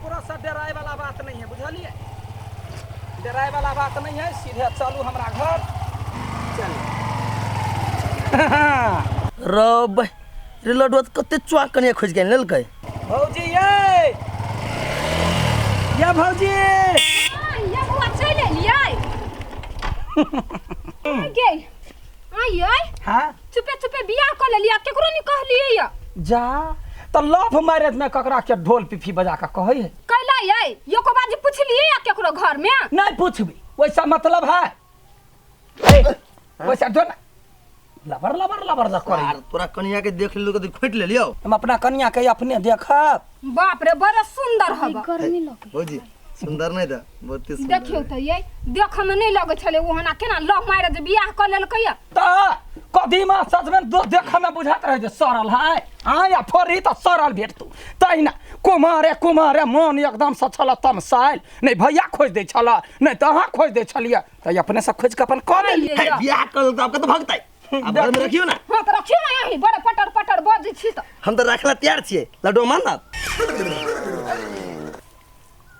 ककरो से डराय वाला बात नहीं है, बुझलिए? डराय वाला बात नहीं है, सीधे चलू हमरा घर चलू। रब रे लडुआ तऽ कते चुआ कनिया खोजि के लेलकै। भौजी ये या भौजी ये बौआ चलि एलियै गे आइयै। हाँ, चुपे चुपे बियाह कऽ लेलियै, केकरो नहि कहलियै या। जा तऽ लव मैरिज में ककरा के ढोल पिफी बजा के कहै है? कैला यै एको बाजी पुछलियै या केकरो घर में? नहीं पूछबी, वैसा मतलब है। ए, वैसा जो ना लबर लबर लबर ल करे। यार तोरा कनिया के देख लेलू तऽ खोटि लेलियौ। हम अपना कनिया के अपने देखब। बाप रे, बड़ा सुंदर हब। गर्मी लगे। भौजी सुंदर नहीं था, बहुत ही सुंदर। देखियौ तऽ यै, देखऽ में नहि लगै छलै ओहना, केना लव मैरिज बियाह कऽ लेलकै या। तऽ कदीमा सजमनि दो देखऽ में बुझाइत रहै जे सड़ल है, आ या फोड़ी तऽ सड़ल भेटतौ। तहिना कुमारे कुमारे मन एकदम से छल तमसायल, नहि भैया खोजि दै छल नहि तऽ अहाँ खोजि दै छलियै, तऽ अपने से खोजि कऽ अपन कऽ देलियै। है, बियाह कर तऽ आब कतऽ भगतै? आब घर में रखियो ना। हाँ तऽ रखियो ना, यही बड़े पटर पटर बजै छी तऽ। हम तऽ रखला तैयार छियै, लड्डू मानत।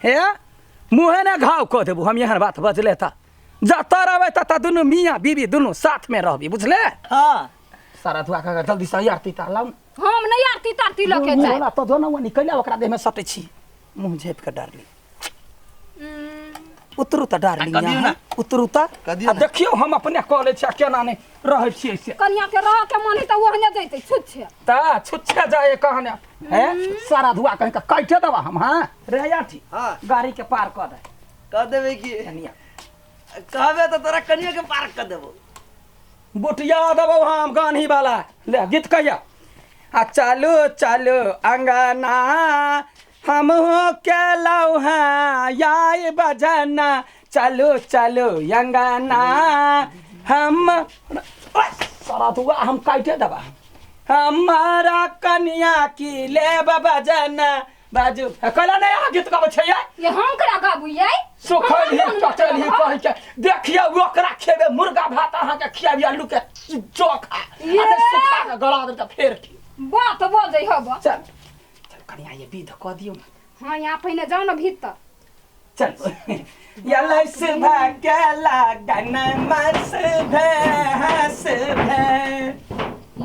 हे मुँहे ने घाव कऽ देबू हम एहन बात बजले तऽ। जतऽ रहबै ततऽ दुनू मियाँ बीबी दुनू साथमे रहबी, बुझले? हाँ। सारा धुआ कऽ जल्दी से आरती तार लाउ। हम नहि आरती तारती लऽ के जायब। मुँह तो दो ना, निकलि ओकरा देहमे सटै छी, मुँह झाँपि कऽ डारली। उतरू तऽ डार्लिंग, आ, कदियौ ना। उतरू तऽ। कदियौ आ ना। देखियौ हम अपने कऽ लै छी आ केना नहि रहै छियै से। कनिया के रह के मन है तऽ ओहने जैतै छुच्छे। तऽ छुच्छे जाए कहने हैं, सारा धुआ कहीं के काटे देबा हम। हाँ रे याठी। हाँ। गाड़ी के पार कऽ दे। कऽ देबै की? कनिया कहबे तऽ तोरा कनिया के पार कऽ देबो। बुटिया देबो हम गान्ही वाला। ले गीत कहिया। आ चलू चलू अंगना हम के लौ हैं याय बजना, चलू चलू अंगना हम। ओए, सारा धुआ हम काटे देबा। हमारा कनिया की लेब बजना बाजू। कहला नहीं अहाँ गीत गाबै छै यै? ये हम करा गाबू यै? सुखल ही कटल ही कहि के देखियौ, ओकरा खेबे मुर्गा भात, अहाँके खियाबी आलू के चोखा, आ नहि सुखा के गला देब तऽ फेर की बात बजै हब। चल चल कनिया, ये विध कऽ दियौ ने। हाँ, यहाँ पहिने जाउ ने भीतर। चल यलस भाग्य लगन मस भैंस भै।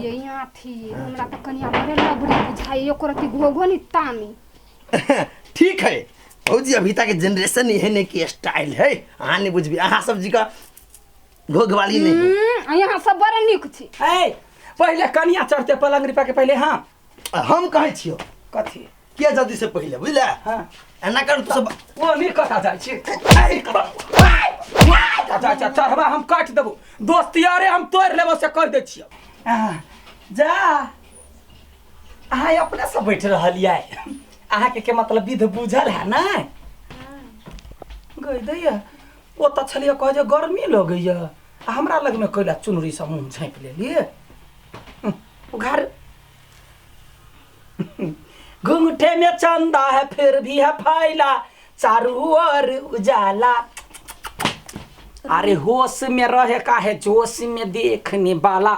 ये यहाँ थी हमरा तऽ कनिया बड़े लबड़ी बुझाइ, एको रति घोघो नि तानी। ठीक है भौजी, अभी तक के जनरेशन एहन है कि स्टाइल है, अहाँ नहीं बुझबी, अहाँ सब जी का घोघ वाली नहीं है। यहाँ सब बड़े नीक छी। है पहिले कनिया चढ़ते पलंग रिपा के पहिले। हाँ हम कहै छियौ। कथी? किया जल्दी से पहिले बुझले? हाँ। एना कर तू सब। ओ नहीं कथा जाइ छी, कथा जाइ छी, चढ़बा हम काटि देबो, दोस्ती अरे हम तोड़ि लेबो से कहि दै छियौ। जा अहाँ अपने से बैठ रहलियै, अहाँके के मतलब विध बुझल है ने? गई दैया ओ तऽ छलियै कहै जे गर्मी लगैया, आ हमरा लगमे कैला चुनरी सब मुँह झाँपि लेलियै। उघार घुंघटे में चंदा है फिर भी है फैला चारू ओर उजाला, अरे होश में रहे का है जोश में देखने वाला।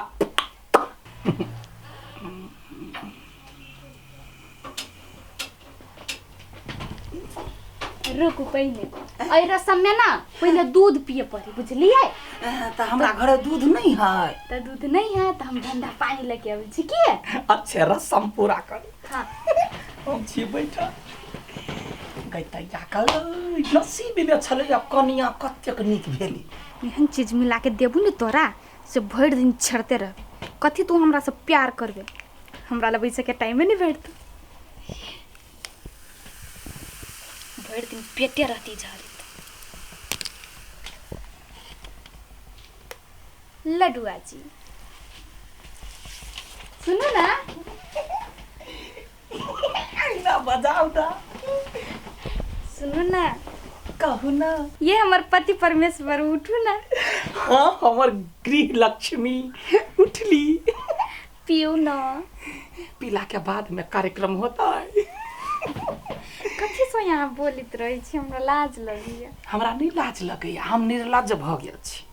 रुकू, पहिने एहि रसम में ना पहिने दूध पिए पड़ी, बुझलियै? तऽ हमरा घरे दूध नहीं है। तऽ दूध नहीं है तऽ हम ठंडा पानी लेके अबै छी की। अच्छे रसम पूरा कर। हाँ। हम छी बैठल गैतैया कल नसीब में छलै आ कनिया कतेक नीक भेली। एहन चीज मिला के देबू ने तोरा से भरि दिन छेड़ते रहबे। कथी तू हमरा से प्यार करबे, हमरा लग बैसे के टाइमे नहीं भेटतौ। भरि दिन पेटे रहती झाड़ित। लडुआ जी सुनू ना। ना बजाउ ना। सुनू ना। कहू ना। ये हमर पति परमेश्वर, उठू ना। हाँ हमर गृह लक्ष्मी उठली। पियू ना। पीला के बाद में कार्यक्रम होता है। कथी से यहाँ बोलित रहै छी, हमरा लाज लगैया। हमरा नहीं लाज लगैया, हम निर्लज्ज भऽ गेल छी।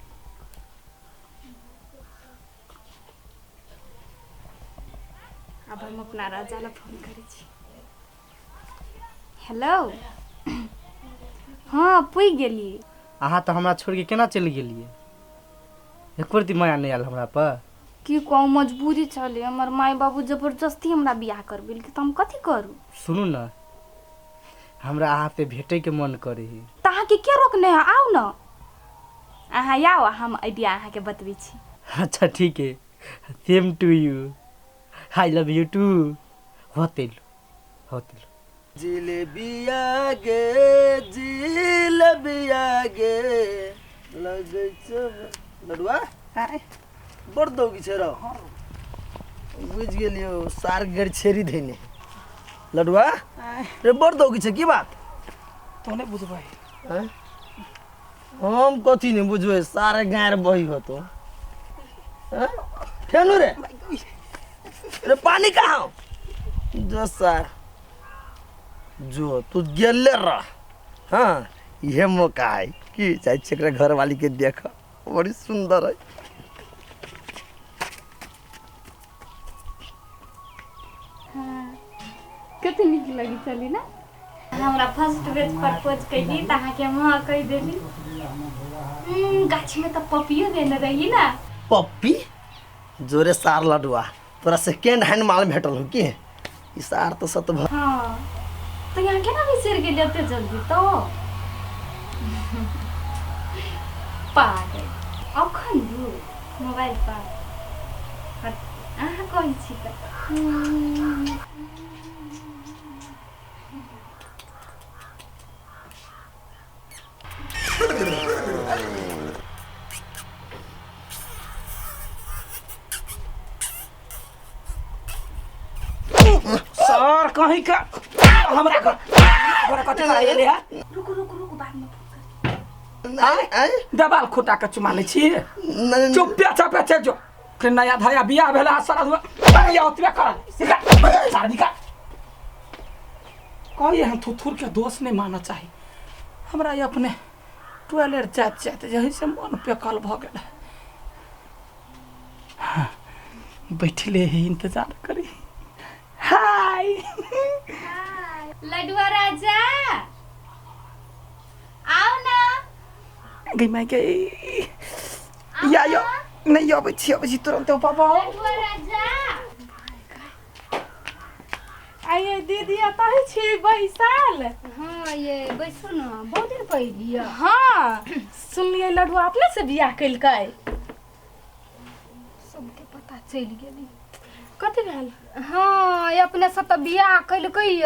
आब हम अपना राजा ला फोन करै छी। हेलो। हँ पुगि गेली। अहाँ तऽ हमरा छोड़िके केना चलि गेलियै? एको रत्ती माया नहि आयल हमरा पर? की कहू, मजबूरी छलै, हमर माय बाबू जबरदस्ती हमरा बियाह करबेलकै तऽ हम कथी करू? सुनू ने, हमरा अहाँसँ भेटैके मन करै है। तऽ अहाँके के रोकने है? आउ ने, अहाँ आउ, हम आइडिया अहाँके बतबै छी। अच्छा ठीक है, same to you, I love you too. होते होते। जिलेबिया गे जिलेबिया गे लगै छौ लडुआ। आँय। बड़ दौगी छै रौ, बुझि गेलियौ सार गड़ छेरी धैने। लडुआ आँय। रे बड़ दौगी छै, की बात? तो नहि बुझबै। आँय? हम कथी नहि बुझबै, सारे गाँर बही होतो। आँय? फेनु रे रे पानी कहाँ जो सार जो तू गेले रह। हाँ इहे मौका है कि जाइ छी एकरा घरवाली के देख, बड़ी सुंदर है। कते नीक लगी छली ना? हमरा फर्स्ट बेर प्रपोज कैली तऽ अहाँके हम हँ कहि देली। गाछीमे तऽ पपियो देने रही ना। पप्पी जोरे सार लडुआ, तोरा सेकेंड हैंड माल भेटल हो की? ई सार तो सत भ। हाँ तऽ यहाँ केना बिसरि गेली एते जल्दी? तो पागल अखन दू मोबाइल पर अहाँ कहै छी तऽ। सर कहीं का हमरा घर हमरा कथी कराइ एले है? रुकू रुकू रुकू, बादमे फोन कर। आय आय देवाल खोटा के चुमा लै छी। नहीं। चुप पेचा पेचे जो के नया धया बियाह भेला सारा दुआ या ओतबे कर सारा निकाल। कही हम थुथुर के दोष नहीं मानना चाही। हमरा ये अपने टॉयलेट जाइत जाइत यही से मन पेकल भ गेल। हाँ, बैठले ही इंतजार करी। हाय लडुआ राजा आओ ना। गई माय गई या यो नहीं अबै छी, अबै छी तुरंत पापा। लडुआ राजा आइए दीदी, एतऽ छी बैसल? हाँ ये बैसू ने, बहुत दिन पहिले। हाँ सुनलियै लडुआ अपने से बियाह केलकै। सबके पता चलि गेलै। कथी भेल? हाँ ये अपने से तऽ बियाह केलकै ये,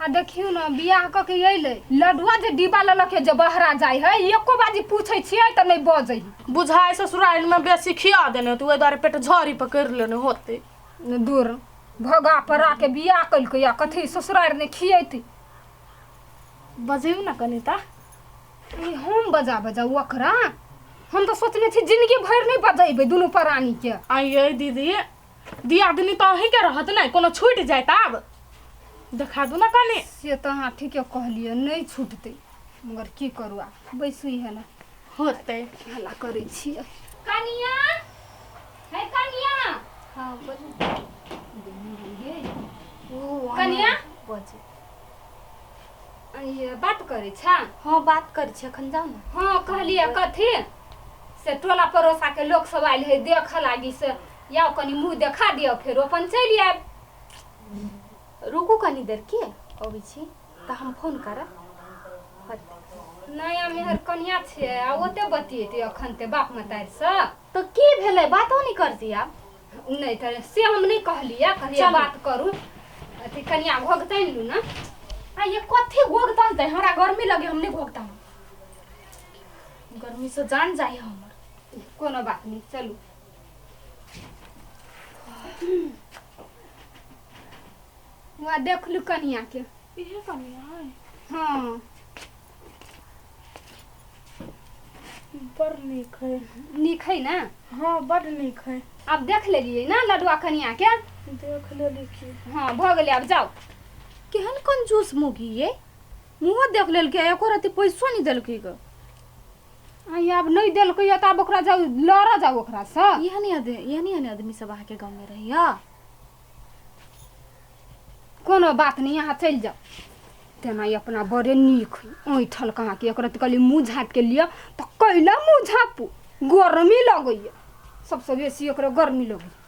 आ देखियौ ने बियाह कऽ के अयलै लडुआ जे डिब्बा लेलक जे बहरा जाइ है, एको बाजी पूछै छियै तऽ नहि बजै। बुझाइ ससुराल में बेसी खिया देने होतै, ओहि दुआरे पेट झड़ी पकड़ि लेने होतै। दूर भगा परा के बियाह केलकै आ कथी ससुरारि नहि खियैतै। बजैयौ ना कनी ता। ई हम बजा बजाउ ओकरा? हम तऽ सोचने छी जिंदगी भरि नहि बजेबै दुनू प्राणी के। आइए दीदी, दियादनी तऽ अहीँके रहत ने, कोनो छूटि जायत आब? देखा दू ना कनी। से तऽ अहाँ ठीके कहलियै, नहि छूटतै, मगर की करू आब, बैसू इहे ने होतै। हल्ला करै छियै। कनिया हे कनिया। हाँ बोलू। कनिया बजे ये बात करै छा? हाँ बात करै छी, अखन जाउ ने। हाँ कहलियै कथी से टोला पड़ोसा के लोक सब आयल है देख लागी, से याओ कनी मुँह देखा दियौ फेर अपन चलि आयब। रुकू कनी देर के अबै छी तऽ हम फोन करब। होतै। नया मेहर कनिया छियै आ ओते बतियेतै अखन ते बाप महतारिसँ। तऽ की भेलै, बातो नहि करती आब? नहि तऽ से हम नहि कहलियै, कहलियै चलू। बात करू। अथी कनिया घोघतनि लू ने। आ ये कथी घोघतन? हमरा गर्मी लगे, हम नहि घोघतन, गर्मी से जान जाइ हमर। कोनो बात नहि, चलू। वहाँ देखलू कनिया के। इहे कनिया है? हाँ बड़ नीक है। नीक है ना? हाँ बड़ नीक है। आब देख लेलियै ना लडुआ कनिया के? देख लेली की। हाँ भऽ गेलै, आब जाउ। केहन कंजूस मोगी ये, मुँहो देख लेलकै, एको रत्ती पैसो नहि देलकै ग। आई आब नहि देलकै तऽ आब ओकरा जाउ लड़ऽ जाउ ओकरासँ। एहन एहन आदमी सब अहाँके गाँवमे रहैया? कोनो बात नहि, अहाँ चलि जाउ। तेना ई अपना बड़े नीक है ऐठल कहाँ के एकरा तऽ कहली मुँह झाँपि के लिअ तऽ कैला मुँह झाँपू गर्मी लगैया सबसँ बेसी एकरा गर्मी लगैया।